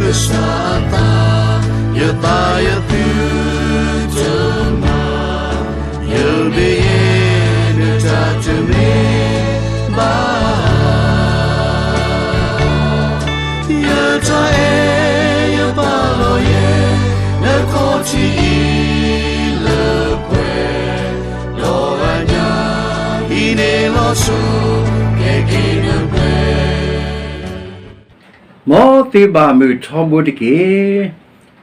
ကစၢ်အသး, ယသးယသုတမၤ, ယဘၣ်ယဲဒၣ်တၢ်တမ့ၢ်ဘၣ်. ယတၢ်အဲၣ်ယပာ်လီၤယဲ, နခီၣ်ထံးအံၤလၢပှဲၤ, ဒီးအညၣ်အံၤန့ၣ်လီၤဆီ, ကဲက့ၤနပှဲၤ မ်သုဘၣ်မုာ်ထီဘိတက့ၢ်.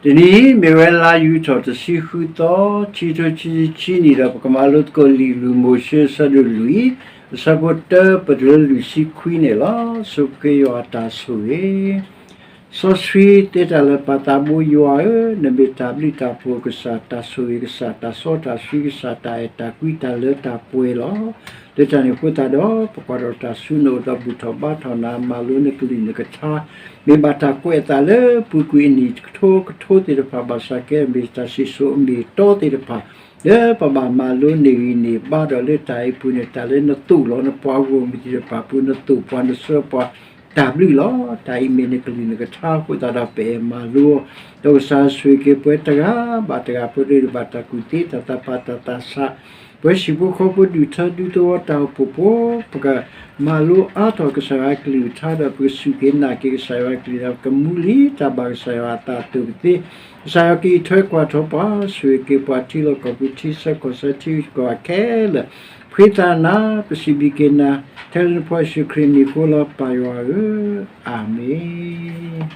တနံၤအံၤမ့ၢ်ဝဲလါယူၤထီၣ်တဆံဃုသီ, ခံထိခံဆံခံနံၣ်ဒီး ပကမၤလိသကိးလံာ်လွံၢ်မိၤၡ့အဆၢဒိၣ်လွံၢ်, အဆၢဖိတၢပတုၤလၢလွံၢ်ဆံခွံန့ၣ်လီၤ. ဆိပဃ့ယွၤအတၢ်ဆိၣ်ဂ့ၤ စီဆှံသ့တၢ်လၢာ်ပၢ်သးဘိယွၤဧၢ, နမ့ၢ်တၢ်ဘျုးတၢ်ဖှိၣ်ကစၢ်, တၢ်ဆိၣ်ဂ့ၤကစၢ်, တၢ်စီတၢ်ဆှံကစၢ်, တၢ်အဲၣ်တၢ်ကွံတၢ်လၢတၢ်ပှဲၤလီၤ. လၢတၢ်န့ၣ်အဃိသတးဒီး ပကွၢ်ထီၣ်တၢ်ဆူနအိၣ်ဒီးဘူၣ်ထီၣ်ဘါထီၣ်နၤ, မၤလိနကလုၢ်နကထါ, မ့ၢ်ဘၣ်တၢ်ကွဲးအသးလၢပူၤကွံာ်အနံၣ်ကထိကထိသ့ၣ်တဖၣ်, ဘၣ်ဆၣ်ကဲမ့ၢ်တၢ်စံၣ်စိၤအမ့ၢ်အတီသ့ၣ်တဖၣ် လၢပဘၣ်မၤလိန့ၢ်ဂံၢ်န့ၢ်ဘါဒီး လၢတၢ်အံၤအပူၤန့ၣ် တၢ်လၢနသိၣ်လီၤနပှၤဂီၢ်မုၢ်သ့ၣ်တဖၣ်အပူၤ နသိၣ်ပှၤနဆှၢပှၤ တၢ်ဘျုးလီၤ. တၢ်အံၤမ့ၢ်နကလုၢ်နကထါအဃိသတးဒီး ပအဲၣ်မၤလိအီၤ, ဒီးကစၢ်ဆိၣ်ဂ့ၤက့ၤပှၤတဂၤဘၣ်တဂၤ ပှၤဒိၣ်ဘၣ်တၢ်ကူၣ်သ့တၢ်သးပာ်တၢ်သးဆး, ပှၤဟံၣ်ဖိဃီဖိဒူၣ်ထၢဒူသဝီတၢ်အိၣ်ဖှိၣ်ဖိ, ပကမၤလိအါထီၣ်ကစၢ်ယွၤကလုၢ်ကထါဒီး ပကစူၢ်က့ၤနာ်က့ၤကစၢ်ယွၤကလုၢ်ဒီး ပကမူလံတၢ်ဘၣ်ကစၢ်ယွၤအသးအသိးကသ့, ကစၢ်ယွၤကအံးထွဲကွၢ်ထွဲပှၤ, ဆိၣ်ဂ့ၤက့ၤပှၤထံလီၢ်ကီၢ်ပူၤ, ထံဆၢကီၢ်ဆၢ, ထံဂုၤကီၢ်ဂၤခဲလၢာ်, ပဃ့သးနၤ, ပစံးဘျုးက့ၤနၤ, ထဲလၢနဖိယ့ၣ်ၡူးခရံာ်အမံၤအဃိလီၤ ပၢ်ယွၤဧၢ, အၤမ့ၣ်.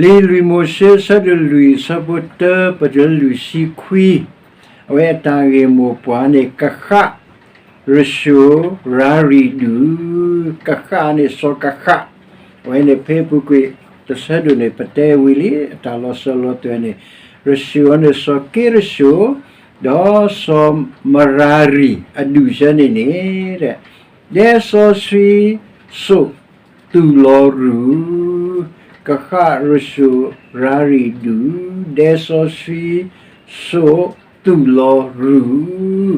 လံာ်လွံၢ်မိၤၡ့ အဆၢဒိၣ်လွံၢ် အဆၢဖိတၢပတုၤလၢလွံၢ်ဆံခွံ, အဝဲအတၢ်ဂ့ၢ်မိၢ်ပှၢ်န့ၣ် ကဃးရၡိၤရၤရံၣ်ဒူၣ်, ကဃးန့ၣ်စီၤကဃး, အဝဲန့ၣ်ဖဲအပူၤကွံာ်တဆၢဒိၣ်န့ၣ် ပတဲဝံၤလံ အတၢ်လီၤစၢၤလီၤသွဲၣ်န့ၣ်, ရၡိၤအံၤန့ၣ် စီၤက့ရၡိၤ, ဒီးစီၤမရၤရံၣ်အဒူၣ်ဆၢန့ၣ်န့ၣ် ဒဲစီဆှံစိာ် သူၣ်လီၤရူၢ်, ကဃးရၡိၤရၤရံၣ်ဒူၣ်, ဒဲစီဆှံ စိာ် သူၣ်လီၤရူၢ်,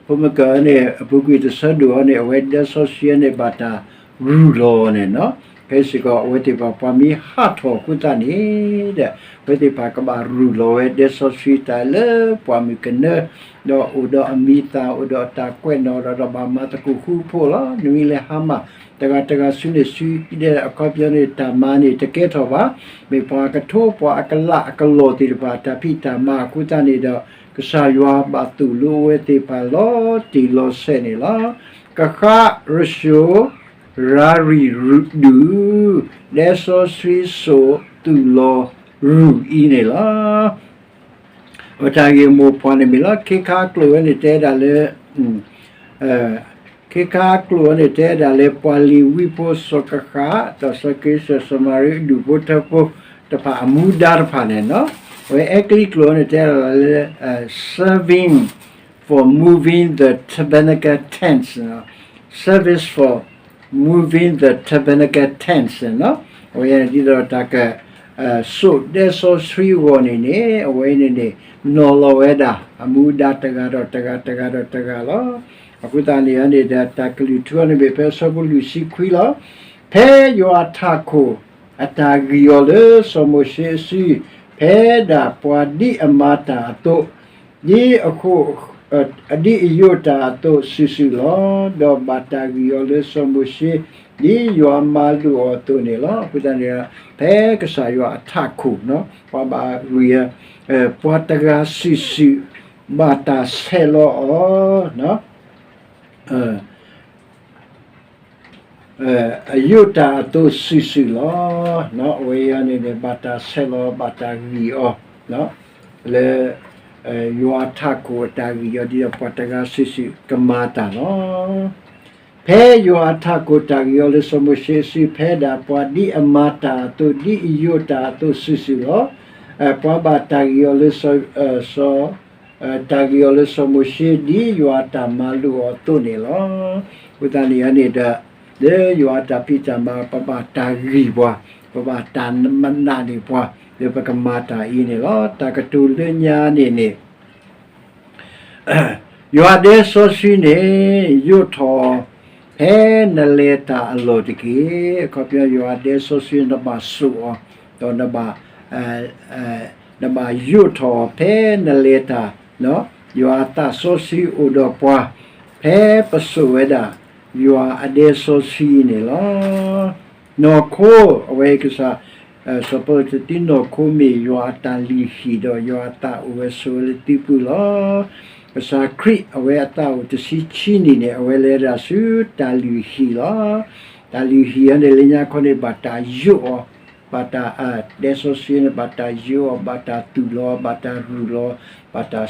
ဖိမုၣ်ကၤန့ၣ် အပူၤကွံာ်တဆၢဒိၣ်အံၤန့ၣ် အဝဲဒဲစီဆှံန့ၣ် ဘၣ်တၢ်ရူၢ်လီၤန့ၣ်နီၤ, ခဲစ့ၢ်ကီးအဝဲသ့ၣ်တဖၣ်ပှၤမ့ၢ်ဟးထီၣ်အဃိသတးန့ၣ်ဒီး အဝဲသ့ၣ်တဖၣ်ကဘၣ်ရူၢ်လီၤဝဲဒဲစီဆှံတၢ်လၢပှၢ်မုၢ်ကနၢ ဒီးအိၣ်ဒီးအမံၤသၣ် အိၣ်ဒီးအတၢ်ကွဲးနီၣ်ဒီး ဒီးဘၣ်မၤသကိးဃူဖိးလီၤ. နမ့ၢ်လဲၤဟါမၢ် တဂၤတဂၤဆူန့ၣ်ဆူ ဒဲအခီပညီန့ၣ် တၢ်မၤန့ၣ် တကဲထီၣ်ဘၣ်. မ့ၢ်ပှၤကထိ ပှၤအကလးအကလီၢ်သ့ၣ်တဖၣ် တၢ်ဖံးတၢ်မၤအဃိသတးန့ၣ်ဒီး ကစၢ်ယွၤဘၣ်သိၣ်လိအဝဲသ့ၣ်တဖၣ်လီၤတံၢ်လီၤဆဲးန့ၣ်လီၤ. ကဃးရၡိၤ ရၤရံၣ်ဒူၣ်, ဒဲစီဆှံစိာ်သူၣ်လီၤရူၢ်အံၤန့ၣ်လီၤ. အတၢ်ဂ့ၢ်မိၢ်ပှၢ်န့ၣ်မ့ၢ်လီၤ. ခ့ခါကျိာ်ဝဲန့ၣ်တဲဒၣ်လၢ ခ့ခါကျိာ်ဝဲန့ၣ်တဲဒၣ်လၢ ပှၤလ့ၤဝံဖိစီၤကဃး ဒီးစီၤက့ရၡိၤ စီၤမရၤရံၣ်အဒူၣ်ဖိထၢဖိတဖၣ်အမူဒါတဖၣ်န့ၣ်နီၤ. အဝဲအဲကလံးကျိာ်ဝဲန့ၣ်တဲဒၣ်လၢ serving for moving the tabernacle tents, service for moving the tabernacle tents န့ၣ်နီၤ. အဝဲဒ်သိးတၢ်က စိာ်ဒဲစီဆှံအဂီၢ်န့ၣ်န့ၣ် အဝဲန့ၣ်န့ၣ် နီၤလီၤဝဲဒၣ် အမူဒါတဂၤဒီးတဂၤ တဂၤဒီးတဂၤလီၤ. အဃိသတးန့ၣ်န့ၣ်ဒီး တၢ်ကလုၢ်ထူအီၤန့ၣ်မ့ၢ်ဖဲအဆၢဖိလွံၢ်ဆံခွံလီၤ. ဖဲယွၤထးခိၣ်အတၢ်ဂံၢ်အီၤလၢစီၤမိၤၡ့အစု, ဖဲဒၣ်ပှၤဒ်အမၤတၢ်အသိး, ဒ်အဃိ ဒ်အယိာ်တၢ်အသိးစုာ်စုာ်လီၤ. ဒီးဘၣ်တၢ်ဂံၢ်အီၤလၢစီၤမိၤၡ့ ဒ်ယွၤမၤလိာ်အီၤအသိးန့ၣ်လီၤ. အဃိသတးန့ၣ် ဖဲကစၢ်ယွၤအထးခိၣ်နီၤ ပှၤဘၣ်ဂံၢ် ပှၤတဂၤစုာ်စုာ် ဘၣ်တၢ်ဆဲးလီၤအီၤ အယိာ်တၢ်အသိးစုာ်စုာ်လီၤ. အဝဲအံၤန့ၣ်န့ၣ် ဘၣ်တၢ်ဆဲးလီၤ ဘၣ်တၢ်ဂံၢ်အီၤ လၢ ယွၤထးခိၣ်အတၢ်ဂံၢ်အီၤ ဒ်သိးပှၤတဂၤစုာ်စုာ်ကမၤတၢ်လီၤ. ဖဲယွၤအထးခိၣ်တၢ်ဂံၢ်အီၤလၢစီၤမိၤၡ့အစု, ဖဲဒၣ်ပှၤဒ်အမၤတၢ်အသိး ဒ်အယိာ်တၢ်အသိးစုာ်စုာ်လီၤ. ပှၤဘၣ်တၢ်ဂံၢ်အီၤလၢစီၤ တၢ်ဂံၢ်အီၤလၢစီၤမိၤၡ့ ဒ်ယွၤအတၢ်မၤလိာ်အီၤအသိးန့ၣ်လီၤ. အဃိသတးန့ၣ်န့ၣ်ဒီး လၢယွၤအတၢ်ဖံးတၢ်မၤ ပဘၣ်တၢ်ဂံၢ်ပှၤ, ပဘၣ်တၢ်မၤန့ၢ်ပှၤ လၢပကမၤတၢ်အံၤန့ၣ်လီၤ. တၢ်ကတိၤလၢညါန့ၣ်န့ၣ် ယွၤဒဲစီဆှံန့ၣ် ယိာ်ထီၣ် ဖဲနလဲၤတၢ်အလီၢ်တက့ၢ်. အခီပညီ ယွၤအဒဲစီဆှံ နဘၣ်စိာ်အီၤ, ဒီးနဘၣ် နဘၣ်ယိးထီၣ်အီၤဖဲနလဲၤတၢ်, ယွၤအသးစီဆှံအိၣ်ဒီးပှၤ, ဖဲပစိာ်ဝဲဒၣ် ယွၤအဒဲစီဆှံန့ၣ်လီၤ. နီၢ်ခိ အဝဲကစၢ် စီၤပီလူးတဲသုနီၢ်ခိမ့ၢ်ယွၤအတၢ်လုၢ်ဟံၣ်ဒီး ယွၤအသးအိၣ်ဝဲဆိးဝဲလၢသုပူၤလီၤ. ကစၢ်ခရံာ်အဝဲအသးအိၣ်တဆံခံနံၣ်န့ၣ် အဝဲလဲၤဒၣ်ဆူတၢ်လုၢ်ဟံၣ်လီၤ. တၢ်လုၢ်ဟံၣ်အံၤန့ၣ် လၢညါခီန့ၣ် ဘၣ်တၢ်ယိးအီၤ, ဘၣ်တၢ် ဒဲစီဆှံန့ၣ် ဘၣ်တၢ်ယိးအီၤ, ဘၣ်တၢ်သူၣ်လီၤ, ဘၣ်တၢ်ရူၢ်လီၤ, ဘၣ်တၢ်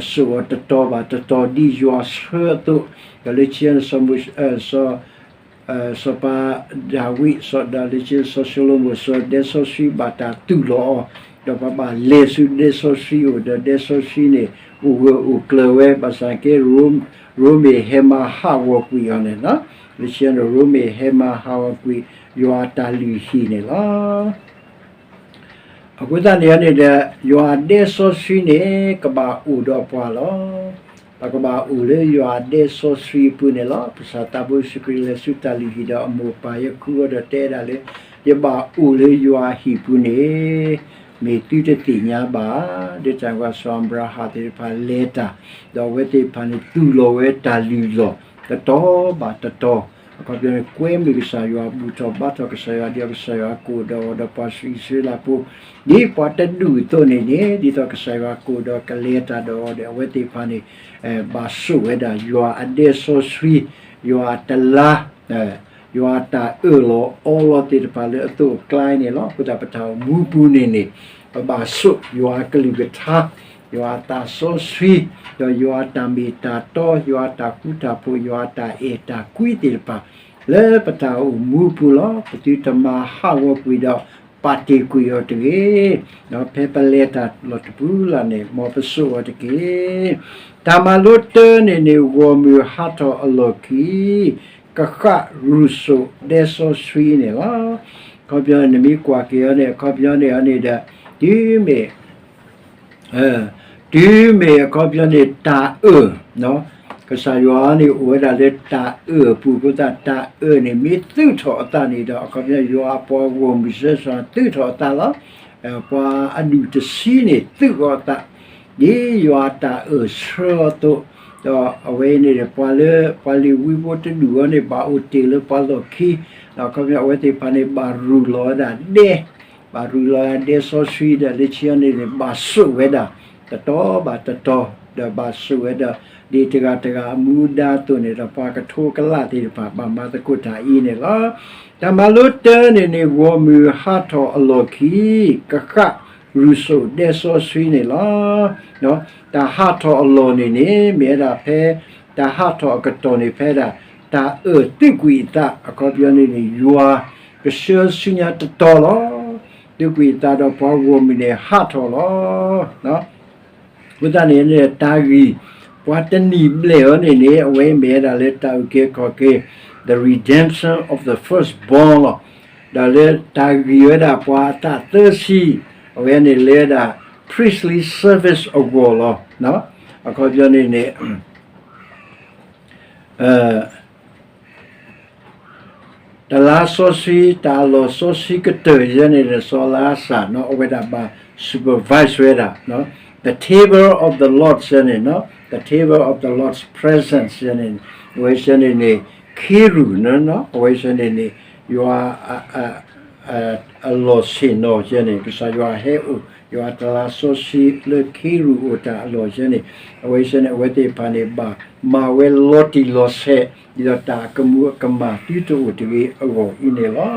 စိာ်အီၤတတီၤဘၣ်တတီၤ ဒ်ယွၤဆှၢအသိး, ဒီးလၢခံန့ၣ် စီၤမိၤ စီၤပၤဒၤဝံး စီၤဒၤလၢခံ စီၤၡလိၤမိၣ် စီၤဒဲစီဆှံဘၣ်တၢ်သူၣ်လီၤအီၤ, ဒီးပှၤဘၣ်လဲၤဆူဒဲစီဆှံအိၣ် ဒီးဒဲစီဆှံန့ၣ် အိၣ်ဂၢၢ်အိၣ်ကျၢၤဝဲ ဘၣ်ဆၣ်က့ ရိမ့ၤဟဲမၤဟးဂီၤကွံာ်အီၤန့ၣ်လီၤ. လၢခံန့ၣ် ရိမ့ၤဟဲမၤဟးဂီၤကွံာ် ယွၤအတၢ်လုၢ်ဟံၣ်န့ၣ်လီၤ. အဃိသတးန့ၣ်န့ၣ်ဒီး ယွၤအဒဲစီဆှံန့ၣ် ကဘၣ်အိၣ်ဒီးပှၤလီၤ. ပကဘၣ်အိၣ်လၢယွၤအဒဲစီဆှံအပူၤန့ၣ်လီၤ. ကစၢ်သးဘိယ့ၣ်ၡူးခရံာ်လဲၤဆူတၢ်လုၢ်ဟံၣ်ဒီးအမိၢ်ပၢ်ဟဲဃုအီၤဒီးတဲဒၣ်လၢ ယဘၣ်အိၣ်လၢယွၤအဟံၣ်ပူၤန့ၣ် မ့ၢ်သုတသ့ၣ်ညါဘၣ်. ဒ်တၢ်ကစီၣ်အၤဘြၤဟၣ်သ့ၣ်တဖၣ်လဲၤတၢ်, ဒီးအဝဲသ့ၣ်တဖၣ်န့ၣ် သူၣ်လီၤဝဲတၢ်လုၢ်လီၢ် တတီၤဘၣ်တတီၤ, အခီပညီန့ၣ် ကွဲမုာ်ကစၢ်ယွၤ ဘူၣ်ထီၣ်ဘါထီၣ်ကစၢ်ယွၤ ဒ်သိးကစၢ်ယွၤကအိၣ်ဒီးအီၤဒီးပှၤအံၣ်စရ့လးဖိ ဒ်ပှၤတဒူၣ်အသိးန့ၣ်န့ၣ် ဒ်သိးကစၢ်ယွၤကအိၣ်ဒီးကလဲၤတၢ်ဒီးအီၤဒီး အဝဲသ့ၣ်တဖၣ်န့ၣ် ဘၣ်စိာ်ဝဲဒၣ်ယွၤအဒဲစီဆှံ, ယွၤအတလါ, ယွၤအတၢ်အၢၣ်လီၤအီလီၤသ့ၣ်တဖၣ်လၢအသိးအကျါန့ၣ်လီၤ. အဃိသတးပတၢ်အိၣ်မူပူၤန့ၣ်န့ၣ် ပဘၣ်စိာ်ယွၤအကလုၢ်ကထါ, ယွၤအသးစီဆှံ, ဒီးယွၤအတၢ်မ့ၢ်တၢ်တီ, ယွၤအတၢ်ဃူတၢ်ဖိး, ယွၤအတၢ်အဲၣ်တၢ်ကွံသ့ၣ်တဖၣ် လၢပတၢ်အိၣ်မူပူၤလီၤ. ပသုတမၤဟးဂီၤကွံာ်ဒီး ပာ်တ့ၢ်ကွံာ်အီၤတဂ့ၤ. ဒီးဖဲပလဲၤတၢ်လီၢ်တပူၤလၢ်လၢ်န့ၣ် မ်ပစိာ်အီၤတက့ၢ်. တၢ်မၤလိတၢန့ၣ်န့ၣ် ဂီၢ်မုၢ်ဟးထီၣ်အလီၢ်ခံ ကဃၣ်ရူၢ်စိာ်ဒဲစီဆှံန့ၣ်လီၤ. အခီပညီန့ၣ် နမ့ၢ်ကွၢ်က့ၤအီၤန့ၣ် အခီပညီန့ၣ်အီၤန့ၣ်ဒီး တုၤမ့ၢ် တုၤမ့ၢ်အခီပညီန့ၣ် တၢ်အၢၣ်, ကစၢ်ယွၤန့ၣ် အိၣ်ဝဲဒၣ်လၢတၢ်အၢၣ်အပူၤအဃိသတး တၢ်အၢၣ်န့ၣ် မ့ၢ်သုးထီၣ်အသးန့ၣ်ဒီး အခီပညီ ယွၤအပှၤဂီၢ်မုၢ်စၢ်စၢ်သုးထီၣ်အသးလီၤ. ပှၤအဒူၣ်တဆံန့ၣ် သုးအီၤအသး ဒ်ယွၤအတၢ်အၢၣ်ဆှၢအီၤအသိး, ဒီးအဝဲအံၤန့ၣ် ပှၤလၢ ပှၤလ့ၤဝံဖိတဒူၣ်အီၤန့ၣ် ဘၣ်အိၣ်တ့ၢ်လၢပှၤလီၢ်ခံ, ဒီးအခီပညီ အဝဲသ့ၣ်တဖၣ်န့ၣ် ဘၣ်ရူၢ်လီၤဝဲဒၣ်ဒဲ, ဘၣ်ရူၢ်လီၤဝဲဒၣ်ဒဲစီဆှံဒီး လၢခံအီၤန့ၣ်န့ၣ် ဘၣ်စိာ်ဝဲဒၣ် တတီၤဘၣ်တတီၤ, ဒီးဘၣ်စိာ်ဝဲဒၣ် ဒ်တဂၤတဂၤအမူအဒါအသိးန့ၣ်ဒီး ပှၤကထိကလၣ်သ့ၣ်တဖၣ် ဘၣ်မၤသကိးတၢ်အံၤန့ၣ်လီၤ. တၢ်မၤလိတၢန့ၣ်န့ၣ် ဂီၢ်မုၢ်ဟးထီၣ်အလီၢ်ခံ ကဃၣ်ရူၢ်စိာ်ဒဲစီဆှံန့ၣ်လီၤ. တၢ်ဟးထီၣ်အလီၢ်န့ၣ်န့ၣ် မ့ၢ်ဝဲဒၣ်ဖဲ တၢ်ဟးထီၣ်အကတီၢ်န့ၣ် ဖဲဒၣ် တၢ်အၢၣ်သုးကွံာ်အသး အခီပညီန့ၣ်န့ၣ် ယွၤကဆှၢဆူညါတတီၤလီၤ. သုးကွံာ်အသးဒီးပှၤဂီၢ်မုၢ်န့ၣ်ဟးထီၣ်လီၤ. အဃိသတးန့ၣ်န့ၣ် တၢ်ဂံၢ် ပှၤတနံၣ်ဘျဲၣ်အီၤန့ၣ်န့ၣ် အဝဲမ့ၢ်ဝဲဒၣ်လၢတၢ်အုၣ်က့ၤခီၣ်က့ၤ the redemption of the firstborn လီၤ. ဒီးလၢတၢ်ဂံၢ်ဝဲဒၣ်ပှၤအသးသၢဆံ အဝဲန့ၣ်လၢဒၣ် priestly service အဂီၢ်လီၤ. အခီပညီန့ၣ်န့ၣ် တလါစီဆှံ တၢ်အလီၢ်စီဆှံကတၢၢ်ယဲန့ၣ်န့ၣ် စီၤလါစၢ်နီၤ အဝဲဒၣ်ဘၣ် supervise ဝဲဒၣ် the table of the Lord ယဲန့ၣ်နီၤ the table of the Lord's presence ယဲန့ၣ် အဝဲယဲန့ၣ်န့ၣ် ခ့ရူၢ်နီၤ အဝဲယဲန့ၣ်န့ၣ် ယွၤ အလီၢ်ဆ့ၣ်နီၤယဲန့ၣ် ကစၢ်ယွၤဟဲအိၣ် ယွၤတလါစီဆှံလၢခ့ရူၢ်အိၣ်တၢ်အလီၢ်ယဲန့ၣ် အဝဲယဲန့ၣ် အဝဲသ့ၣ်တဖၣ်န့ၣ် ဘၣ်မၤဝဲလီၤတံၢ်လီၤဆဲး ဒ်သိးတၢ်အကမူးအကမၣ်သုတအိၣ်တဂ့ၤအဂီၢ်အံၤန့ၣ်လီၤ.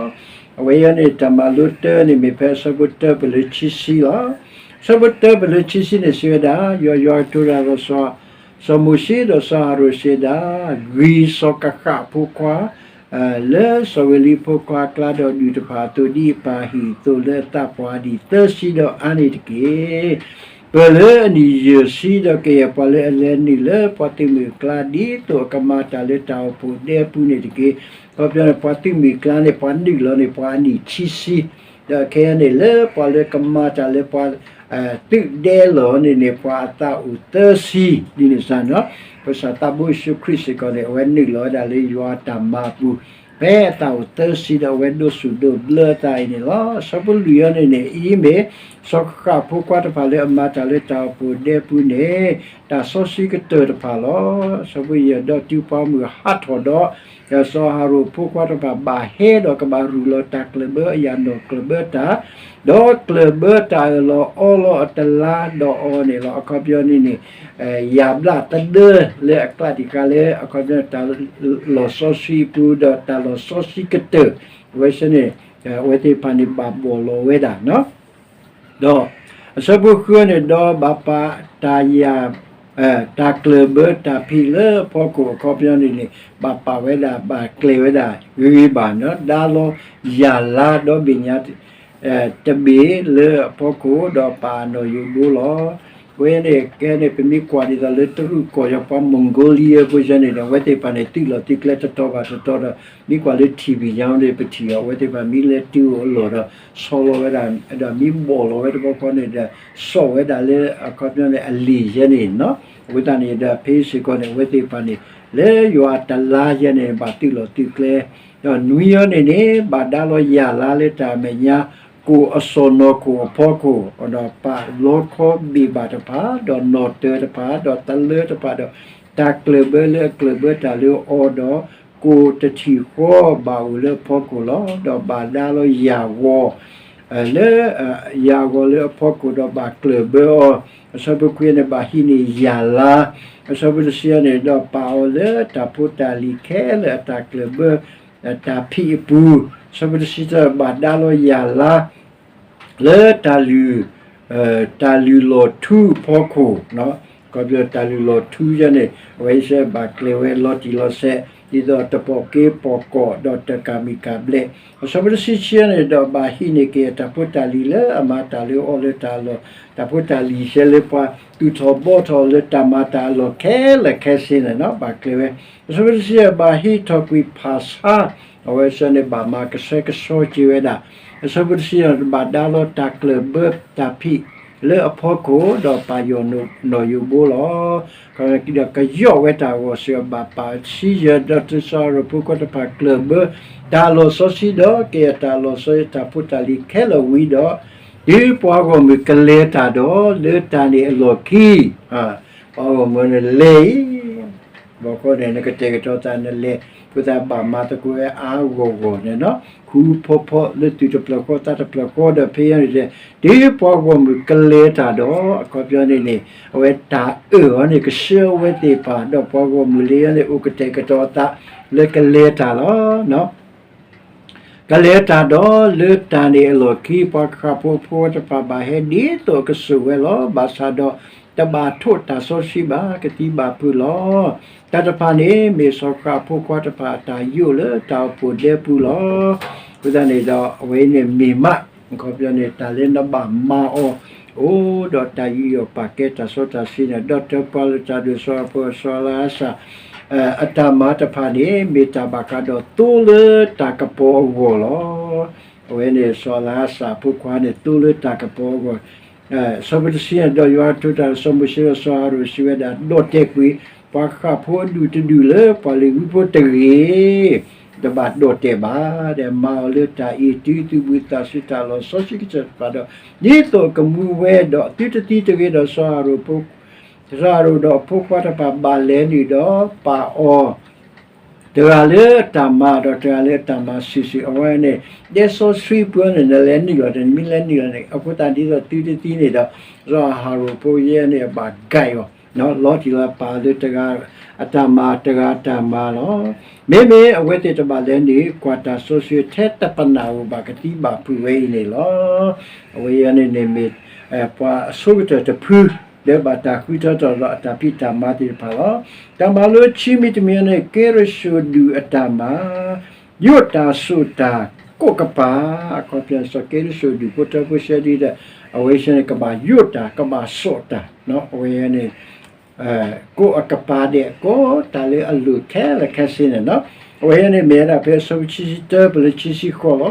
အဝဲယဲန့ၣ် တၢ်မၤလိတၢန့ၣ် မ့ၢ်ဖဲအဆၢဖိတၢပလၢခံဆံလီၤ. အဆၢဖိတၢပလၢခံဆံန့ၣ် စံးဝဲဒၣ် ယွၤယွၤကတိၤတၢ်ဒီးစီၤ စီၤမိၤၡ့ဒီးစီၤအၤရိၣ်စံးဝဲဒၣ်, ဂံၢ်စီၤကဃၣ်အဖိခွါ လၢစီၤဝ့ၤလံအဖိခွါအကျါ ဒီးဒူၣ်တဖၣ်အသိး ဒ်အပၢ်အဟံၣ်အသိး လၢအသးပှၢ်ဒံၣ်သၢဆံဒီးအါန့ၢ်တက့ၢ်. ပၢၢ်လၢအနံၣ်ယဲၢ်ဆံ ဒီးကယဲၢ်ပှၤလၢအလဲၤနုာ်လၢပှၤသုးမုၢ်အကျါ ဒ်သိးအကမၤတၢ်လၢတၢ်အိၣ်ဖှိၣ်ဒဲအပူၤန့ၣ်တက့ၢ်. အခီပညီန့ၣ် ပှၤသုးမုၢ်အကျါန့ၣ် ပှၤနုာ်လီၤန့ၣ် ပှၤအနံၣ်ခံဆံ ဒီးခဲအံၤန့ၣ် လၢပှၤလၢကမၤတၢ်လၢပှၤ သုးဒဲလီၤန့ၣ်န့ၣ် ပှၤအသးအိၣ်သၢဆံ ဒ်န့ၣ်စ့ၢ်န့ၣ်, ပကစၢ်သးဘိယ့ၣ်ၡူးခရံာ်စ့ၢ်ကီးန့ၣ် အဝဲနုာ်လီၤဝဲဒၣ်လၢယွၤအတၢ်မၤအပူၤ, ဖဲအသးအိၣ်သၢဆံဒီး အဝဲဒိးစူၣ်ဒိးဘျၢအသးအံၤန့ၣ်လီၤ. အဆၢဖိလွံၢ်အံၤန့ၣ်န့ၣ် အံၤမ့ၢ် စီၤဃၣ်ဖိခွါတဖၣ်လၢအမၤတၢ်လၢတၢ်အိၣ်ဖှိၣ်ဒဲပူၤန့ၣ် တၢ်စီဆှံကတၢၢ်တဖၣ်လီၤ. အဆၢဖိယဲၢ် ဒီးတုၤပှၤမုၢ်ဟးထီၣ်ဒီး စီၤအၤဟရိၣ်အဖိခွါတဖၣ်ဘၣ်ဟဲဒီးကဘၣ်ရူၢ်လီၤတၢ်ကျၢၢ်ဘၢအယၣ်နီၣ်ကျၢၢ်ဘၢတၢ်, ဒီးကျၢၢ်ဘၢတၢ်အၢၣ်လီၤအီလီၤအတလါဒီးအီၤန့ၣ်လီၤ. အခီပညီန့ၣ်န့ၣ် ယၣ်ဘျၣ်သဒၢလၢအကျးတံၢ်ဃာ်လၢ အခီပညီန့ၣ် တၢ်လီၢ်စီဆှံအပူၤ ဒီးတၢ်လီၢ်စီဆှံကတၢၢ် အဝဲသ့ၣ်န့ၣ် အဝဲသ့ၣ်တဖၣ်န့ၣ်ဘၣ်ဘီၣ်လီၤဝဲဒၣ် ဒီးအဆၢဖိဃုန့ၣ် ဒီးဘၣ်ပာ်တၢ်ယၣ် တၢ်ကျၢၢ်ဘၢတၢ်ဖံးလၢအဖီခိၣ် အခီပညီန့ၣ်န့ၣ် ဘၣ်ပာ်ဝဲဒၣ် ဘၣ်ကျဲၤဝဲဒၣ်ဂ့ၤဂ့ၤဘၣ်န့ၣ် ဒါလီၤယၣ်လါဒီဘ့ၣ်ညါ တဘ့ၣ်လၢအဖီခိၣ် ဒီးပာ်အနီၣ်ယိးဘိလီၤ. အဝဲန့ၣ်ကဲန့ၣ် ပမ့ၢ်ကွၢ်ဒ်သိးလၢတရူးကီၢ် ယပှၤ Mongolia ဖိယဲန့ၣ်ဒီး အဝဲသ့ၣ်တဖၣ်န့ၣ် သုးလီၢ်သုးကျဲတတီၤဘၣ်တတီၤဒီး မ့ၢ်ကွၢ်လၢ ထံၣ်ဘံၣ်ညါ န့ၣ် ပထံၣ်အီၤ အဝဲသ့ၣ်တဖၣ်မ့ၢ်လဲၤတုၤအိၣ်အလီၢ်ဒီး ဆီလီၤဝဲဒၣ် ဒီးမ့ၢ်ဘီၣ်လီၤဝဲတဘျီဃီန့ၣ်ဒီး စိာ်ဝဲဒၣ်လၢအခီပညီန့ၣ် အလံာ်ယဲန့ၣ်နီၤ. အဃိသတးန့ၣ်ဒီး ဖဲစ့ၢ်ကီးန့ၣ် အဝဲသ့ၣ်တဖၣ်န့ၣ် လၢယွၤအတလါယဲန့ၣ် ဘၣ်သုးလီၢ်သုးကျဲ ဒီးနွံအံၤန့ၣ်န့ၣ် ဘၣ်ဒါလီၤယၣ်လါလၢတၢ်မဲာ်ညါ ကိၣ်အစီၢ်နီၤခိၣ်အဖီခိၣ် ဒီးပာ်လီခီဘ့ၣ်ဘၣ်တဖၣ် ဒီးနီၣ်တၢၤတဖၣ် ဒီးသလၢတဖၣ် ဒီးတၢ်ကျၢၢ်ဘၢလၢအကျၢၢ်ဘၢတၢ်လၢအီၤဒီး ကိၣ်တထံၣ်ဃီဘၣ်အိၣ်လၢအဖီခိၣ်လီၤ. ဒီးဘၣ်ဒါလီၤယၣ်ဂီၤ လၢ ယၣ်ဂီၤလၢအဖီခိၣ်ဒီးဘၣ်ကျၢၢ်ဘၢအီၤ, အဆၢဖိခွံန့ၣ် ဘၣ်ဟံးန့ၢ်ယၣ်လါ, အဆၢဖိတဆံန့ၣ်ဒီးပာ်အီၤလၢတၢ်ဖိတၢ်လံၤခဲလၢာ်အတၢ်ကျၢၢ်ဘၢ တၢ်ဖံးအပူၤ, အဆၢဖိတဆံတၢ ဘၣ်ဒါလီၤယၣ်လါ လၢတၢ်လုၢ် တၢ်လုၢ်လီၢ်ထူအဖီခိၣ်, ခီဖျိတၢ်လုၢ်လီၢ်ထူယဲန့ၣ် အဝဲစဲဘၣ်ကျဲၤဝဲလီၤတံၢ်လီၤဆဲး ဒ်သိးတပိာ်က့ၤပိာ်ကီၢ် ဒီးတကးမံၤကးဘျဲး, အဆၢဖိတဆံခံန့ၣ်ဒီး ဘၣ်ဟံးန့ၢ်က့ၤတၢ်ဖိတၢ်လံၤလၢအမၤတၢ်လၢအီၤလၢတၢ်လီၢ်, တၢ်ဖိတၢ်လံၤစဲလၢပှၤသူၣ်ထီၣ်ဘှီထီၣ်လၢတၢ်မၤတၢ်အလီၢ်ခဲလၢာ်ခဲဆ့န့ၣ် ဘၣ်ကျဲၤဝဲ, အဆၢဖိတဆံ ဘၣ်ဟံးထီၣ်ကွံာ်ဖၣ်ဆါ အဝဲစဲန့ၣ် ဘၣ်မၤကဆှဲကဆှီက့ၤဝဲဒၣ်, အဆၢဖိတဆံ ဘၣ်ဒါလီၤတၢ်ကျၢၢ်ဘၢတၢ်ဖံးလၢအဖီခိၣ် ဒီးပာ်ယီၢ်နီၣ်ယိးဘိလီၤ. ဒီးကယီၣ်ဝဲတၢ်ဂီၤစ့ၢ်ကီး ဘၣ်ပာ်တဆံယဲၢ် ဒီးတၢ်စီၤအၤဟရိၣ်ဖိခွါတဖၣ်ကျၢၢ်ဘၢ တၢ်လီၢ်စီဆှံဒီး ကယဲၢ်တၢ်လီၢ်စီဆှံတၢ်ဖိတၢ်လံၤခဲလၢာ်ဝံၤဒီး, တုၤပှၤဂီၢ်မုၢ်ကလဲၤတၢ်ဒီး လၢတၢ်န့ၣ်အလီၢ်ခံ ပှၤဂီၢ်မုၢ်န့ၣ်လဲၤအံၤ ဘၣ်ဃီန့ၣ် နကတဲာ်ကတီၤသးနလဲၤ အဃိသတးဘၣ်မၤသကိးဝဲအါအါဂီၢ်ဂီၢ်န့ၣ်နီၤ, ဃူဖီဖီလၢသူၣ်တဖျၢၣ်ဃီသးတဖျၢၣ်ဃီဒီး ဖဲညါန့ၣ်ဒီး တုၤပှၤဂီၢ်မုၢ်ကလဲၤတၢ်ဒီး အခီပညီန့ၣ်န့ၣ် အဝဲတၢ်အၢၣ်အီၤန့ၣ် ကဆှၢအဝဲသ့ၣ်တဖၣ် ဒီးပှၤဂီၢ်မုၢ်လၢညါန့ၣ် အိၣ်ကတဲာ်ကတီၤအသးလၢကလဲၤတၢ်လီၤ. ကလဲၤတၢ်ဒီးလၢတၢ်န့ၣ်အလီၢ်ခံ ပှၤဃၣ်ဖိအဖိခွါတဖၣ်ဘၣ်ဟဲဒ်သိးအကဆိၣ်ဝဲလီၤ. ဘၣ်ဆၣ်ဒီးတဘၣ်ထိးတၢ်စီဆှံဘၣ် ကသံဘၣ်ဖုးလီၤ. တၢ်တဖၣ်န့ၣ် မ့ၢ်စီၤဃၣ်ဖိခွါတဖၣ်အတၢ်ယိာ်လၢတၢ်အိၣ်ဖှိၣ်ဒဲပူၤလီၤ. အဃိသတးန့ၣ်ဒီး အဝဲအံၤန့ၣ်မ့ၢ်မး အခီပညီန့ၣ် တၢ်လၢနဘၣ်မၤအီၤ အိၣ်ဒီးတၢ်ယူးယီၣ်ပာ်ကဲတၢ်စီတၢ်ဆှံန့ၣ် ဒီးတၢ်ပှၤလၢတၢ်ဒိၣ်စီၤအဖိစီၤလါစၢ် အတၢ်မၤတဖၣ်န့ၣ် မ့ၢ်တၢ်ဘၣ်ဃးဒီးသိလၢတၢ်ကပီၤအဂီၢ်လီၤ. အဝဲန့ၣ် စီၤလါစၢ်အဖိခွါန့ၣ် သိလၢတၢ်ကပီၤအဂီၢ် ဆၢဖိတဆံန့ၣ်ဒီး ယွၤထိးတၢ်ဒီးစီၤမိၤၡ့ဒီးစီၤအၤဟရိၣ်စံးဝဲဒၣ် ဒီၣ်တဲာ်ကွံာ် ပှၤဃၣ်ဖိအဒူၣ်တဒူၣ်လၢပှၤလ့ၤဝံဖိတဂ့ၤ, တဘၣ်ဒီၣ်တဲာ်ဘၣ်, ဒီးမၤအီၤလၢတၢ်အံၤတုၤသုးဘူးသးစူၤတၢ်လီၢ်စီဆှံကစၢၢ်တဖၣ်ဒီး ဒ်သိးအကမူဝဲဒီးသုတသံတဂ့ၤဒီး စီၤအၤဟရိၣ်ဒီးအဖိခွါတဖၣ်ဘၣ်လဲၤနုာ်ဒီးပာ်အီၤ တဂၤလၢအတၢ်မၤဒီးတဂၤလၢအတၢ်မၤစုာ်စုာ် အဝဲန့ၣ် ဒဲစီဆှံပှၢ်န့ၣ် နလဲၤနုာ်လီၤန့ၣ် နမ့ၢ်လဲၤနုာ်လီၤန့ၣ် အဃိသတးဒ်သိးသုတသံန့ၣ်ဒီး စီၤအၤဟရိၣ်ဖိယဲန့ၣ် အဘၣ်ကဲအီၤ လီၤတံၢ်လီၤပာ်လၢတဂၤအတၢ်မၤတဂၤအတၢ်မၤလီၤ. မ့မ့ၢ်အဝဲသ့ၣ်တဘၣ်လဲၤနုာ် ကွၢ်တၢ်စီဆှံထဲတပနၢ်ဧိၤဘၣ် ကသံဘၣ်ဖုးဝဲအံၤန့ၣ်လီၤ. အဝဲအံၤန့ၣ်န့ၣ်မ့ၢ် ပှၤအဆိကတၢၢ်တဖု လၢဘၣ်တၢ်ဃုထၢထီၣ်ဒီးအတၢ်ဖံးတၢ်မၤသ့ၣ်တဖၣ်လီၤ. တၢ်မၤလိခံမံၤတမံၤန့ၣ် ကဲရၡိၣ်ဒူၣ်အတၢ်မၤ ယိာ်တၢ်စိာ်တၢ် ကိးကပၤ အခီပညီ စီၤကဲရၡိၣ်ဒူၣ်ဖိထၢဖိဆှၢဒ်ဒီး အဝဲဆၢန့ၣ် ကဘၣ်ယိာ်တၢ် ကဘၣ်စိာ်တၢ် အဝဲန့ၣ် ကိးအကပၤဒဲး ကိးတၢ်လၢအလိၣ်ခဲလၢာ်ခဲဆ့န့ၣ်လီၤ. အဝဲန့ၣ်မ့ၢ်ဝဲဒၣ်ဖဲအဆၢဖိခံဆံတၢ ပလၢခံဆံဃိးလီၤ.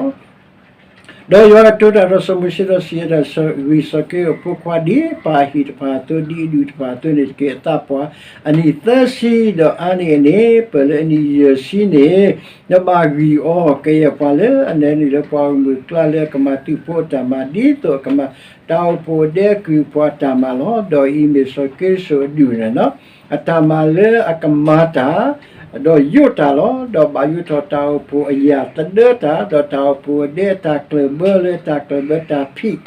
ဒီးယွၤကတိၤတၢ်ဒီးစီၤမိၤၡ့ဒီးစံးဝဲဒၣ်, ဂံၢ်စီၤက့ၤဧိၤအဖိခွါ, ဒ်ပၢ်အဟံၣ်တဖၣ်အသိး, ဒ်အဒူၣ်တဖၣ်အသိးန့ၣ်တက့ၢ်. အသးပှၢ်အနံၣ်သၢဆံ, ဒီးအါန့ၢ်အန့ၣ် ပၢၢ်လၢအနံၣ်ယဲၢ်ဆံန့ၣ်, နဘၣ်ဂံၢ်အီၤ, ကယဲၢ်ပှၤလၢအနၢၤန့ၣ်လၢပှၤဂီၢ်မုၢ်အကျါလၢအကမၤသုးဖိအတၢ်မၤ, ဒ်သိးအကမၤတၢ်အိၣ်ဖှိၣ်ဒဲကုၢ်ပှၤတၢ်မၤလီၤ. ဒီးအံၤမ့ၢ်စီၤက့ၤစိာ်အဒူၣ်န့ၣ်လီၤ. အတၢ်မၤလၢအကမၤတၢ်, ဒီးယိးတၢ်လီၤ. ဒီးဘၣ်ယိးထီၣ်တၢ်အိၣ်ဖှိၣ်အယၢ်သဒၢတၢ်, ဒီးတၢ်အိၣ်ဖှိၣ်အဒဲအတၢ်ကျၢၢ်ဘၢလၢတၢ်ကျၢၢ်ဘၢတၢ်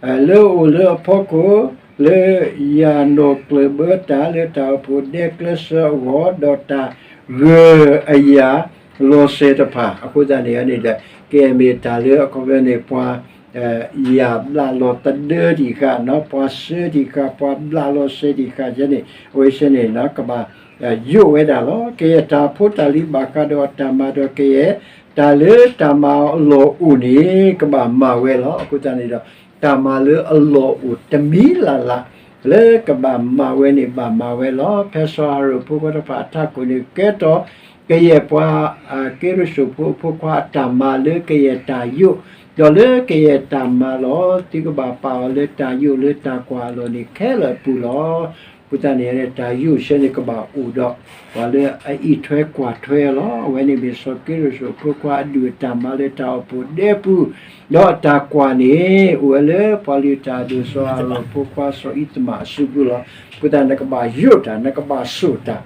ဖံး လၢအအိၣ်လၢအဖီခိၣ်, လၢယၢ်နီၣ်ကျၢၢ်ဘၢတၢ်လၢတၢ်အိၣ်ဖှိၣ်ဒဲကျဲးစၢးအဂီၢ်, ဒီးတၢ်ဂၢၢ်အယၢ်လီၤစဲၤတဖၣ်. အဃိသတးန့ၣ်န့ၣ်ဒီး ကဲမ့ၢ်တၢ်လၢအခီပညီန့ၣ် ပှၤ ယၢ်ဘျးလီၤသဒၢတံၢ်ဃာ်, ပှၤစၢတံၢ်ဃာ်, ပှၤဘျးလီၤစဲၤတံၢ်ဃာ်ယဲန့ၣ်, အဝဲသ့ၣ်န့ၣ် ကဘၣ်ယိးဝဲဒၣ်လီၤ. ကယဲၢ်တၢ်ဖိတၢ်လံၤဘၣ်ဃးဒီးအတၢ်မၤ, ဒီးကယဲၢ်တၢ်လၢတၢ်မၤအလီၢ်အိၣ်န့ၣ် ကဘၣ်မၤဝဲလီၤ. အဃိသတးန့ၣ်ဒီး တၢ်မၤလၢအလီၢ်အိၣ်တမံၤလၢ်လၢ် လၢကဘၣ်မၤဝဲန့ၣ် ဘၣ်မၤဝဲလီၤ. ဖဲစီၤအၤရိၣ်ဖိခွါတဖၣ်အထးခိၣ်န့ၣ် ကဲထီၣ်ကယဲၢ်ပှၤ က့ၤစိာ်ဖိအဖိခွါအတၢ်မၤလၢကယဲၢ်တၢ်ယိး, ဒီးလၢကယဲၢ်တၢ်မၤလီၤ. သုကဘၣ်ပာ်အီၤလၢတၢ်ယိးလၢတၢ်ကွၢ်အလီၢ်န့ၣ်ခဲလၢာ်အပူၤလီၤ. အဃိသတးန့ၣ် တၢ်ယိးဆၢန့ၣ်ကဘၣ်အိၣ်ဒီး ပှၤလၢအအံးထွဲကွၢ်ထွဲလီၤ. အဝဲန့ၣ်မ့ၢ်စီၤက့ၤစိာ်အဖိခွါအဒူၣ်အတၢ်မၤလၢတၢ်အိၣ်ဖှိၣ်ဒဲပူၤ, ဒီးအတၢ်ကွၢ်န့ၣ် အိၣ်ဝဲလၢပှၤလုၢ်တၢ်အဒိၣ်စီၤအၤရိၣ်အဖိခွါစီၤအံၤသမးအစုပူၤလီၤ. အဃိသတး နကဘၣ်ယိးတၢ်, နကဘၣ်စိာ်တၢ်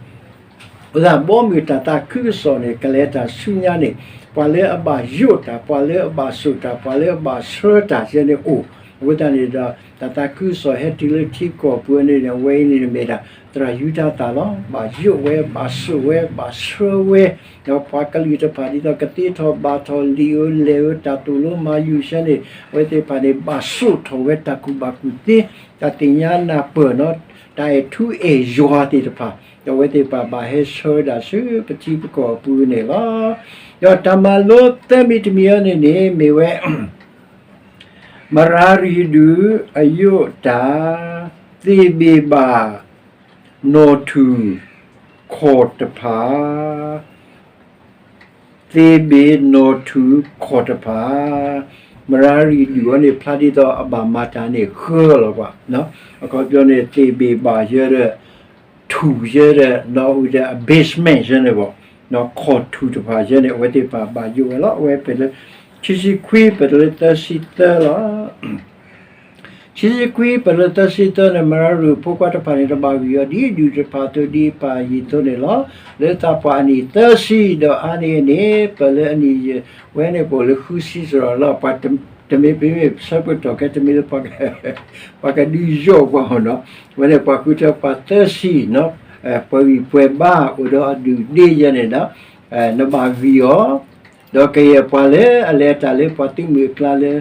အဃိသတး ဘီမုၢ်တၢ်သးခုကစီၣ်န့ၣ် ကလဲၤတၢ်ဆူညါန့ၣ် ပှၤလၢအဘၣ်ယိးတၢ်, ပှၤလၢအဘၣ်စိာ်တၢ်, ပှၤလၢအဘၣ်ဆှၢတၢ်ယဲန့ၣ်အိၣ်. အဃိသတးန့ၣ်ဒီး တၢ်သးခုကစီၣ်ဟဲတုၤလၢထံကီၢ်ပူၤန့ၣ် အဝဲအံၤန့ၣ်မ့ၢ်ဒၣ် သရၣ်ယူဒၤသၣ်လီၤ. ဘၣ်ယိးဝဲ, ဘၣ်စိာ်ဝဲ, ဘၣ်ဆှၢဝဲ, ဒီးပှၤကလုာ်တဖၣ်ဒ်သိးကသ့ထီၣ်ဘၣ်ထီၣ် လံာ်ဧိၤလဲၢ်ဧိၤ တၢ်သိၣ်လိမၤယူၤယဲန့ၣ် အဝဲသ့ၣ်တဖၣ်န့ၣ် ဘၣ်စိာ်ထီၣ်ဝဲတၢ်ကူၣ်ဘၣ်ကူၣ်သ့, တၢ်သ့ၣ်ညါနၢ်ပၢၢ်နီၤ, တၢ်အဲၣ်ထူအဲၣ်ယွၤသ့ၣ်တဖၣ်, ဒီးအဝဲသ့ၣ်တဖၣ်ဘၣ်ဟဲဆှၢဝဲဒၣ်ဆူပထံပကီၢ်အပူၤန့ၣ်လီၤ. ဒီးတၢ်မၤလိသၢမံၤတမံၤအံၤန့ၣ်န့ၣ် မ့ၢ်ဝဲ မရၤရံၣ်ဒူၣ်အယိးတၢ်, သ့ၣ်ဘ့ၣ်ဘၣ်နီၣ်ထူၣ်ခီၣ်တဖၣ်, သ့ၣ်ဘ့ၣ်နီၣ်ထူၣ်ခီၣ်တဖၣ်, မရၤရံၣ်ဒူၣ်အံၤန့ၣ် ဖျါဒ်သိးအဘၣ်မၤတၢ်န့ၣ်ဃၢလီၤကွၢ်, အခီပညီန့ၣ် သ့ၣ်ဘ့ၣ်ဘၣ်ယဲဒီး ထူၣ်ယဲဒီး နီၣ်အူဒီးအ basement ယဲန့ၣ်ဘၣ်, ခီၣ်ထူၣ်တဖၣ်ယဲန့ၣ် အဝဲသ့ၣ်တဖၣ်ဘၣ်ယိးဝဲလီၤ. အဝဲဖဲလၢ ခံဆံခွံ ပတုၤလၢသၢဆံသၢလီၤ. ခံဆံခွံ ပတုၤလၢသၢဆံသၢန့ၣ် မရၤရံၣ်ဖိခွါတဖၣ်န့ၣ် တဘၣ်ဂံၢ်အီၤဒ်အဒူၣ်တဖၣ်အသိး ဒ်ပၢ်အဟံၣ်အသိးန့ၣ်လီၤ. လၢသးပှၢ်အနံၣ်သၢဆံ ဒီးအါန့ၢ်အန့ၣ် ပၢၢ်လၢအနံၣ်ယဲၢ် ဝဲန့ၣ်ပအိၣ်လၢဃုဆံစရီၤလီၤ. တမ့ၢ်ဖဲမ့ၢ်ဆၢပတီၢ်ခဲ တမ့ၢ်လၢ ပှၤကဒုးယီၣ်ပှၤအီၤနီၤ, ဝဲန့ၣ်ပှၤဃုထၢပှၤသၢဆံနီၤ, ပှၤဂံၢ်ပှၤဘါအိၣ်ဒီးအဒူၣ်ဒ့ယဲန့ၣ်ဒီး နဘၣ်ဂံၢ်အီၤ, ဒီးကယဲၢ်ပှၤလၢအလဲၤတၢ်လၢပှၤသုးမုၢ်အကျါလၢ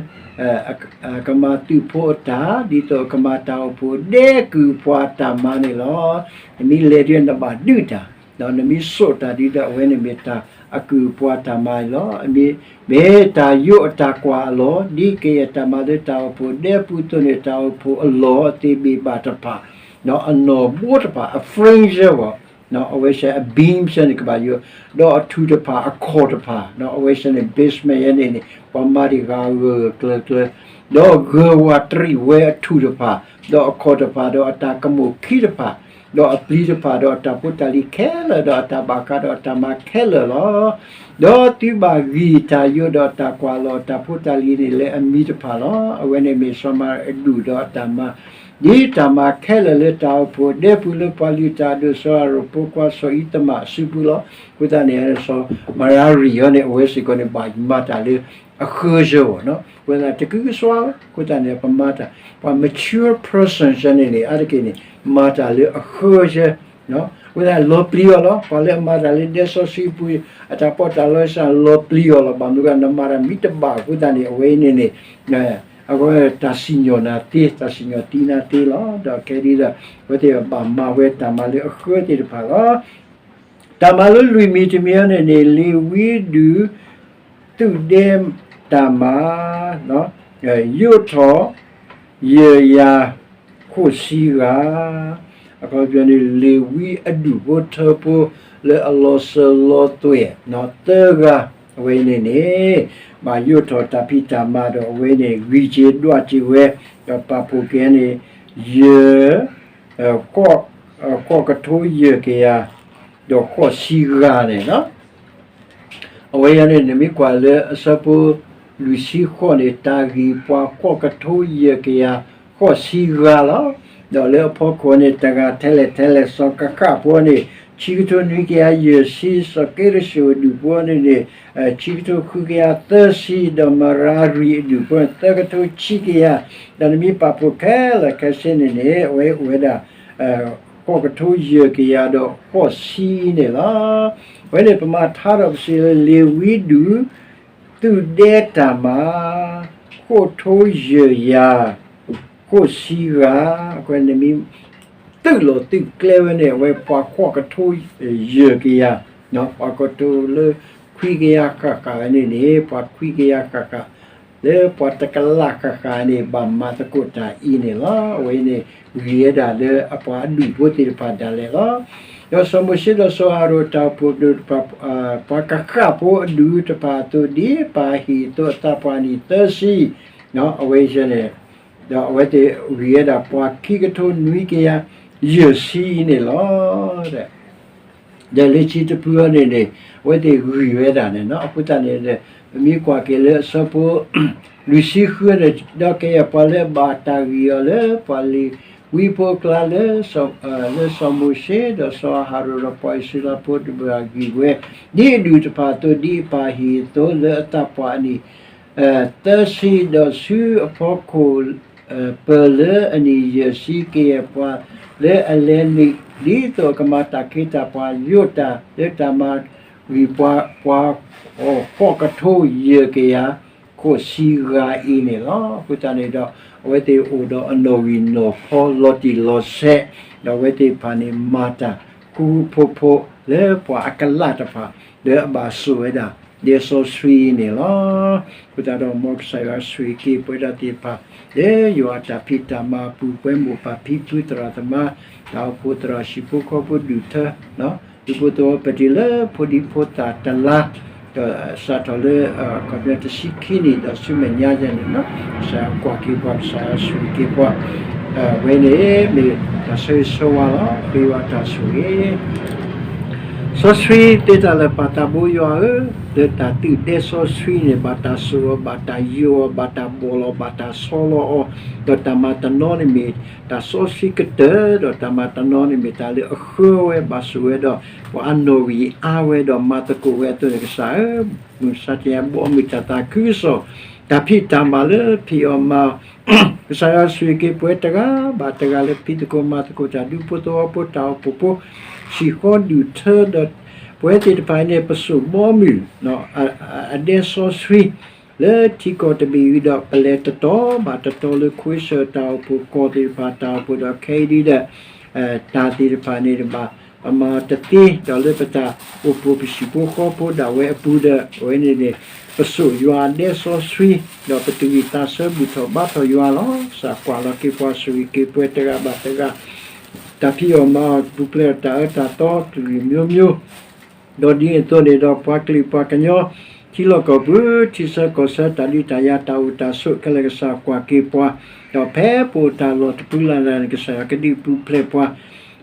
ကမၤသုးဖိအတၢ် ဒ်သိးကမၤတၢ်အိၣ်ဖှိၣ်ဒဲကုၢ်ပှၤတၢ်မၤန့ၣ်လီၤ. နမ့ၢ်လဲၤဒ်နဘၣ်ဒုးတၢ်, ဒီးနမ့ၢ်စိာ်တၢ်ဒ်ဒီး အဝဲန့ၣ်မ့ၢ်တၢ်အကုၢ်ပှၤတၢ်မၤန့ၣ်လီၤ. မ့ၢ်တၢ်ယိးအတၢ်ကွၢ်အလီၢ် ဒ်ကယဲၢ်တၢ်မၤလၢတၢ်အိၣ်ဖှိၣ်ဒဲပူၤအသိးန့ၣ် တၢ်အိၣ်ဖှိၣ်အလီၢ်အသ့ၣ်ဘ့ၣ်ဘၣ်တဖၣ်, ဒီးအနီၣ်ဘိတဖၣ် အ fringe ဝဲ အဝဲစဲး အ beam စဲးန့ၣ်ကဘၣ်ယိး, ဒီးအထူၣ်တဖၣ် အခီၣ်တဖၣ် ဒီးအဝဲစဲးန့ၣ် basement ယဲန့ၣ်န့ၣ် ပှၤမၤတ့ၢ်ဃာ်ဂၢၢ်ဂၢၢ်ကျၢၤကျၢၤ, ဒီးဂၢၢ်ဝးတရံးဝဲအထူၣ်တဖၣ် ဒီးအခီၣ်တဖၣ် ဒီးအတၢ်ကမိၣ်ခံတဖၣ်, ဒီးအပျံၤတဖၣ် ဒီးအတၢ်ဖိတၢ်လံၤခဲလၢာ် ဒီးအတၢ်ဘၣ်ဃးဒီးအတၢ်မၤခဲလၢာ်လီၤ. ဒီးသုဘၣ်ဂံၢ်တၢ်ယိးဒီးတၢ်ကွၢ်လီၤတၢ်ဖိတၢ်လံၤန့ၣ်လၢအမံၤတဖၣ်လီၤ. အဝဲန့ၣ်မ့ၢ်စီၤမၤရံၣ်အဒူၣ်ဒီးအတၢ်မၤ ဒ်တၢ်မၤခဲလၢာ်လၢတၢ်အိၣ်ဖှိၣ်ဒဲပူၤလၢပှၤလုၢ်တၢ်အဒိၣ်စီၤအၤရိၣ်ဖိခွါစီၤအံၤတမးအစုပူၤလီၤ. အဃိသတးန့ၣ် စီၤမရၤရံၣ်အံၤန့ၣ် အဝဲစ့ၢ်ကီးန့ၣ် ဘၣ်မၤတၢ်လၢအဃၢယဲဝဲနီၤ. အဃိသတး တကုကစွါလီၤ. အဃိသတးန့ၣ် ပမၤတၢ် ပှၤ mature person စဲးန့ၣ်န့ၣ် အါတက့ၢ်န့ၣ် မၤတၢ်လၢအဃၢယဲ အဃိသတး လီၤပျံၤအီၤလီၤ. ပှၤလၢအမၤတၢ်လၢဒဲစီဆှံပူၤ အတၢ်ပီးတၢ်လီစ့ၢ် လီၤပျံၤအီၤလီၤ. ဘၣ်မနုၤဃိ နမၤတၢ်မံတဘၣ်အဃိသတးန့ၣ် အဝဲန့ၣ်န့ၣ် အဝဲတၢ်စံၣ်ညီၣ်နၤသ့ တၢ်စံၣ်ညီၣ်သံနၤသ့လီၤ. ဒီးခဲဒ်ဒီး အဝဲသ့ၣ်ဘၣ်မၤဝဲတၢ်မၤလၢအဃၢသ့ၣ်တဖၣ်လီၤ. တၢ်မၤလိလွံၢ်မံၤတမံၤအံၤန့ၣ်န့ၣ် လ့ၤဝံဒုး သုးဒဲတၢ်မၤ ယိးထီၣ် ယဲၢ်ယၤဃိးဆံဂၤ, အခီပညီန့ၣ် လ့ၤဝံအဒူၣ်ဖိထၢဖိလၢအလီၤစၢၤလီၤသွဲၣ် သၢဂၤ အဝဲအံၤန့ၣ်န့ၣ် ဘၣ်ယိၣ်ထီၣ်တၢ်ဖံးတၢ်မၤဒီး အဝဲန့ၣ် ဂံၢ်က့ၤဒွးက့ၤဝဲ ဒီးပာ်ဖှိၣ်က့ၤန့ၣ် ယဲၢ် ဃိးကထိယဲၢ်ကယၤ ဒီးဃိးဆံဂၤန့ၣ်လီၤ. အဝဲအံၤန့ၣ် နမ့ၢ်ကွၢ်လၢအဆၢဖိလွံၢ်ဆံဃိးန့ၣ် တၢ်ဂံၢ်ပှၤဃိးကထိယဲၢ်ကယၤ ဃိးဆံဂၤလီၤ. ဒီးလၢအဖီခိၣ်န့ၣ် တဂၤထဲလဲၣ်ထဲလဲၣ် စီၤကဃၣ်ဖိန့ၣ် ခံကထိနွံကယၤယဲၢ်ဆံ, စီၤက့ရၡိၣ်အဒူၣ်ဖိန့ၣ်န့ၣ် ခံကထိဃုကယၤသၢဆံ, ဒီးမရၤရံအဒူၣ်ဖိန့ၣ် သၢကထိဆံကယၤ, ဒီးနမ့ၢ်ပာ်ဖှိၣ်ခဲလၢာ်ခဲဆ့န့ၣ်န့ၣ် အဝဲအိၣ်ဝဲဒၣ် ဃိးကထိယဲၢ်ကယၤဒီးဃိးဆံန့ၣ်လီၤ. အဝဲန့ၣ်ပမၤထါဒီးပစံးလၢ လ့ၤဝံဒူၣ် သုးဒဲတၢ်မၤ ဃိးကထိယဲၢ်ကယၤ ဃိးဆံဂၤ, အဝဲန့ၣ်မ့ၢ် သုးလီၤသုးကျဲဝဲန့ၣ် အဝဲပှၤဃိးကထိယဲၢ်ကယၤ, ပှၤကထိလၢခွံကယၤဃၣ်ဃၣ်ဝဲန့ၣ်န့ၣ် ပှၤခွံကယၤဃၣ်ဃၣ် လၢပှၤတကလးဃၣ်ဃၣ်န့ၣ် ဘၣ်မၤသကိးတၢ်အံၤန့ၣ်လီၤ. အဝဲန့ၣ် ဂံၢ်ဝဲဒၣ်လၢအပှၤအဒူၣ်ဖိသ့ၣ်တဖၣ်ဒၣ်လဲာ်လီၤ. ဒီးစီၤမိၤၡ့ဒီးစီၤအၤဟရိၣ်တၢ်အိၣ်ဖှိၣ်ဒိၣ်တဖၣ် ပှၤကဃၣ်ဖိအဒူၣ်တဖၣ်အသိး ဒ်ပၢ်ဟ့ၣ်အသိး အသးပှၤနံၣ်သၢဆံ, အဝဲန့ၣ် ဒီးအဝဲသ့ၣ်ဂံၢ်ဝဲဒၣ်ပှၤခံကထိနွံကယၤယဲၢ်ဆံအံၤန့ၣ်လီၤ. ဒီးလၢခံတဖုအံၤန့ၣ်န့ၣ် အဝဲသ့ၣ်ဂံၢ်ဝဲဒၣ်န့ၣ်လီၤ. အဃိသတးန့ၣ် ပမ့ၢ်ကွၢ်က့ၤလၢအဆၢဖိ လွံၢ်ဆံဃုန့ၣ် ဒီးကယဲၢ်ပှၤလၢအဘၣ်တၢ်ဂံၢ်အီၤလၢပှၤလ့ၤဝံဖိအကျါ လၢစီၤမိၤၡ့ ဒီးစီၤအၤဟရိၣ်ဒီးပှၤအံၣ်စရ့လးဖိတဖၣ်ဂံၢ်ဝဲ ဒ်အဒူၣ်တဖၣ်အသိး ဒ်ပၢ်ဟ့ၣ်အသိး လၢအသးပှၤအနံၣ် သၢဆံ, ဒီးဆူအဖီခိၣ် ပၢၢ်လၢအနံၣ်ယဲၢ်ဆံ ကယဲၢ်ပှၤလၢအလဲၤနုာ် ဒ်သိးအကမၤတၢ်ခ့တၢ်ပှၤ ယိာ်တၢ်လၢတၢ်မၤဂံၢ်ပှၤ ပှၤဃိးကထိယဲၢ်ကယၤ ဃိးဆံဂၤအံၤန့ၣ်လီၤ. အဃိသတးန့ၣ်ဒီး အဝဲသ့ၣ်အိၣ်ဒီးအနီၣ်ဂံၢ်နီၣ်ဖီ လီၤတံၢ်လီၤဆဲး, ဒီးအဝဲသ့ၣ်တဖၣ်န့ၣ် မၤတၢ်ဃူဃူဖိးဖိး လၢပှၤအကလးတဖၣ် လၢအဘၣ်စိာ်ဝဲဒၣ် ဒဲစီဆှံအံၤန့ၣ်လီၤ. အဃိသတးဒီး မ်ကစၢ်ယွၤဆိၣ်ဂ့ၤက့ၤပဝဲဒၣ်သ့ၣ်တဖၣ် လၢယွၤအတၢ်ဖံးတၢ်မၤအပူၤ ပဝဲမိၢ်ပၢ်ဖံဖုသရၣ်သမါ တၢ်အိၣ်ဖှိၣ်သရၣ် ဟံၣ်ဖိဃီဖိ ဒူၣ်ထၢ ဒူဖိသဝီ ပတုၤလၢဖိဒံဖိသၣ်တလါ, ဒီးစးထီၣ်လၢ ခီပညီတဆံခံနံၣ် ဒီးဆူမဲာ်ညါယဲန့ၣ် ကစၢ်ယွၤကွၢ်က့ၤပှၤ ကစၢ်ယွၤဆိၣ်ဂ့ၤက့ၤပှၤ, ဝဲန့ၣ်မ့ၢ်တၢ်ဆၢဂ့ၤဆၢဝါလီၤ. ဃ့ယွၤတၢ်ဆိၣ်ဂ့ၤ စီဆှံသ့တၢ်လၢာ် ပၢ်သးဘိယွၤဧၢ, လၢတၢ်သုးဒဲစီဆှံန့ၣ် ဘၣ်တၢ်စိာ်အီၤ ဘၣ်တၢ်ယိာ်အီၤ ဘၣ်တၢ်ဘီၣ်လီၤ ဘၣ်တၢ်ဆီလီၤအီၤ, ဒီးတၢ်မၤတနီၤန့ၣ်မ့ၢ်တၢ်စီဆှံကတၢၢ်, ဒီးတၢ်မၤတနီၤန့ၣ်မ့ၢ်တၢ်လၢအဃၢဝဲ ဘၣ်စိာ်ဝဲဒီး ပှၤအနီၣ်ဂံၢ်အါဝဲဒီးမၤသကိးဝဲအသိးန့ၣ် ကစၢ်ဧၢ, မုၢ်မဆါတနံၤ ဘီမုၢ်တၢ်သးခုကစီၣ် တၢ်ဖံးတၢ်မၤလၢဖံးအီၤမၤအီၤ ကစၢ်ယွၤဆိၣ်ဂ့ၤက့ၤပဝဲတဂၤဘၣ်တဂၤလၢဖံးသကိးမၤသကိးတၢ် ဒူဖိသဝီဖိ တၢ်အိၣ်ဖှိၣ်ဖိ ဟံၣ်ဃီဒူၣ်ထၢဒီး ပဝဲသ့ၣ်တဖၣ်အံၤန့ၣ် ပစိာ်ဘီမုၢ် အဒဲစီဆှံ လၢထံကီၢ်တဘ့ၣ်အံၤဒီး ပလဲၤတတီၤဘၣ်တတီၤလၢ ခဝ့ၡၢၣ်တၢ်အိၣ်ဖှိၣ် ကီၢ်သ့ၣ်တဖၣ်တၢ်အိၣ်ဖှိၣ်ဒီး ခဲအံၤဒ်ဒီး တၢ်သ့ၣ်တဖၣ်န့ၣ်တဘၣ် ပမၤတသ့ဒီး လၢပတၢ်အိၣ်ဖှိၣ်ပဟံၣ်ဖိဃီဖိဒၣ်ဝဲအပူၤဒီး အဝဲန့ၣ်န့ၣ် ပစိာ်ယွၤအဒဲစီဆှံ ဒီးပတဂံၢ်သးဆၢ ဘူၣ်ထီၣ်ဘါထီၣ်ယွၤလီၤ. ကစၢ်ကွၢ်လီၤက့ၤပှၤ ဆိၣ်ဂ့ၤက့ၤပဝဲတဂၤဘၣ်တဂၤ တၢ်ဖံးအီၣ်မၤအီၣ် ပူၤဖျဲးဒီးတၢ်အၢတၢ်သီ ကလုာ်မျိုးမျိုး ဒီးဒ်န့ၣ်အသိးန့ၣ်ဒီး ပှၤကလုာ်ပှၤကညီ ထံလီၢ်ကီၢ်ပူၤ ထံဆၢကီၢ်ဆၢ တၢ်ဒုးတၢ်ယၤ တၢ်အိၣ်တၢ်ဆိးခဲလၢာ် ကစၢ်ကွၢ်က့ၤပှၤ, ဒီးဖဲပအိၣ်တၢ်လီၢ်တပူၤလၢ်လၢ်န့ၣ် ကစၢ်ယွၤကဒုးပူၤဖျဲးပှၤ,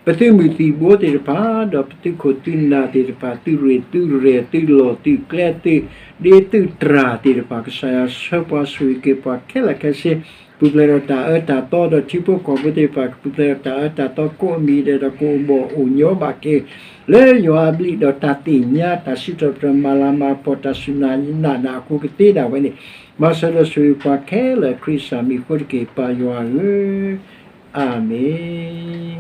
ပသုးမုၢ်သံၣ်ဘိသ့ၣ်တဖၣ် ဒီးပသုးခိၣ်သုးနၢ်သ့ၣ်တဖၣ် သုးရ့ၣ်သုးရဲၣ် သုးလီၢ်သုးကျဲ သုးဒ့သုးတြၢ်သ့ၣ်တဖၣ် ကစၢ်ယွၤဆှၢပှၤ ဆိၣ်ဂ့ၤက့ၤပှၤခဲလၢာ်ခဲဆ့ ပူၤဖျဲးဒီးတၢ်အၢတၢ်သီ ဒီးထံဖိကီၢ်ဖိသ့ၣ်တဖၣ် ပူၤဖျဲးဒီးတၢ်အၢတၢ်သီ ကိးအမံၤဒဲးဒီး ကအိၣ်ဘီၣ်အိၣ်ညီဘၣ်က့ၤ လၢယွၤအဘျုးဒီးတၢ်သ့ၣ်ညါ တၢ်စံးထီၣ်ပတြၢၤ မၤလၤမၤကပီၤ တၢ်စူၢ်နာ်နာ်အဃိကသ့ဒၣ်ဝဲန့ၣ် မၤစၢၤဒီးဆိၣ်ဂ့ၤပှၤခဲလၢာ် ခရံာ်စၢ်မံၤအဃိတက့ၢ် ပၢ်ယွၤဧၢ, အၤမ့ၣ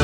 ်.